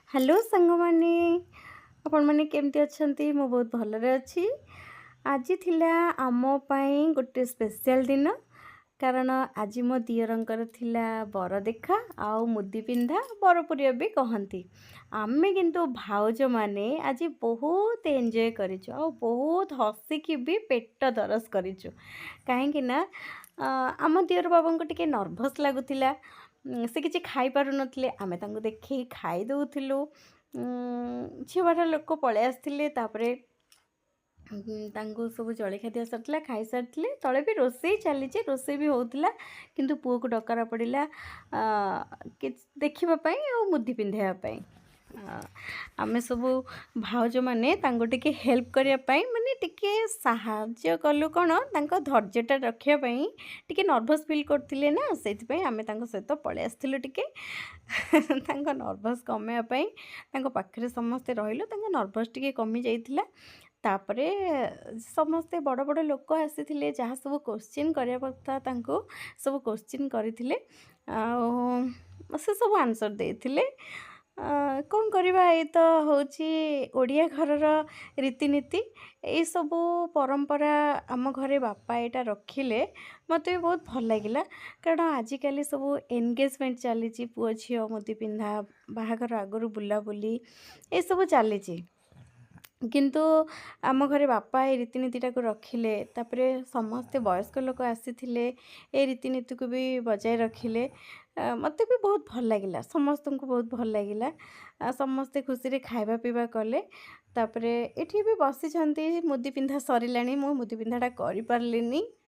Hello ସାଙ୍ଗମାନେ, ଆପଣମାନେ କେମିତି ଅଛନ୍ତି? ମୁଁ ବହୁତ ଭଲରେ ଅଛି। ଆଜି ଥିଲା ଆମ ପାଇଁ ଗୋଟେ ସ୍ପେଶିଆଲ୍ ଦିନ, କାରଣ ଆଜି ମୋ ଦିଅରଙ୍କର ଥିଲା ବର ଦେଖା ଆଉ ମୁଦି ପିନ୍ଧା, ବରପୁରିଆ ବି କହନ୍ତି। ଆମେ କିନ୍ତୁ ଭାଉଜମାନେ ଆଜି ବହୁତ ଏନ୍ଜୟ କରିଛୁ ଆଉ ବହୁତ ହସିକି ବି ପେଟ ଦରଜ କରିଛୁ। କାହିଁକି ନା ଆମ ଦିଅର ବାବୁଙ୍କୁ ଟିକେ ନର୍ଭସ୍ ଲାଗୁଥିଲା, ସେ କିଛି ଖାଇପାରୁନଥିଲେ। ଆମେ ତାଙ୍କୁ ଦେଖେଇ ଖାଇ ଦେଉଥିଲୁ। ଝିଅ ବାହାର ଲୋକ ପଳେଇ ଆସିଥିଲେ। ତାପରେ ତାଙ୍କୁ ସବୁ ଜଳଖିଆ ଦିଆ ସରିଥିଲା, ଖାଇସାରିଥିଲେ। ତଳେ ବି ରୋଷେଇ ଚାଲିଛି, ରୋଷେଇ ବି ହେଉଥିଲା, କିନ୍ତୁ ପୁଅକୁ ଡକରା ପଡ଼ିଲା କିଛି ଦେଖିବା ପାଇଁ ଆଉ ମୁଦି ପିନ୍ଧାଇବା ପାଇଁ। ଆମେ ସବୁ ଭାଉଜମାନେ ତାଙ୍କୁ ଟିକେ ହେଲ୍ପ କରିବା ପାଇଁ, ମାନେ ଟିକେ ସାହାଯ୍ୟ କଲୁ। କ'ଣ ତାଙ୍କ ଧୈର୍ଯ୍ୟଟା ରଖିବା ପାଇଁ, ଟିକେ ନର୍ଭସ୍ ଫିଲ୍ କରୁଥିଲେ ନା, ସେଇଥିପାଇଁ ଆମେ ତାଙ୍କ ସହିତ ପଳେଇ ଆସିଥିଲୁ ଟିକେ ତାଙ୍କ ନର୍ଭସ୍ କମେଇବା ପାଇଁ। ତାଙ୍କ ପାଖରେ ସମସ୍ତେ ରହିଲୁ, ତାଙ୍କ ନର୍ଭସ୍ ଟିକେ କମି ଯାଇଥିଲା। ତାପରେ ସମସ୍ତେ ବଡ଼ ବଡ଼ ଲୋକ ଆସିଥିଲେ, ଯାହା ସବୁ କୋଶ୍ଚିନ୍ କରିବା କଥା ତାଙ୍କୁ ସବୁ କୋଶ୍ଚିନ୍ କରିଥିଲେ ଆଉ ସେ ସବୁ ଆନ୍ସର୍ ଦେଇଥିଲେ। କ'ଣ କରିବା, ଏଇ ତ ହେଉଛି ଓଡ଼ିଆ ଘରର ରୀତିନୀତି। ଏଇସବୁ ପରମ୍ପରା ଆମ ଘରେ ବାପା ଏଇଟା ରଖିଲେ, ମୋତେ ବି ବହୁତ ଭଲ ଲାଗିଲା। କାରଣ ଆଜିକାଲି ସବୁ ଏନଗେଜମେଣ୍ଟ ଚାଲିଛି, ପୁଅ ଝିଅ ମୁଦି ପିନ୍ଧା, ବାହାଘର ଆଗରୁ ବୁଲାବୁଲି, ଏସବୁ ଚାଲିଛି। କିନ୍ତୁ ଆମ ଘରେ ବାପା ଏ ରୀତିନୀତିଟାକୁ ରଖିଲେ। ତାପରେ ସମସ୍ତେ ବୟସ୍କ ଲୋକ ଆସିଥିଲେ, ଏ ରୀତିନୀତିକୁ ବି ବଜାୟ ରଖିଲେ। ମୋତେ ବି ବହୁତ ଭଲ ଲାଗିଲା, ସମସ୍ତଙ୍କୁ ବହୁତ ଭଲ ଲାଗିଲା। ସମସ୍ତେ ଖୁସିରେ ଖାଇବା ପିଇବା କଲେ। ତାପରେ ଏଠି ବି ବସିଛନ୍ତି, ମୁଦି ପିନ୍ଧା ସରିଲାଣି। ମୁଁ ମୁଦି ପିନ୍ଧାଟା କରିପାରିଲିନି।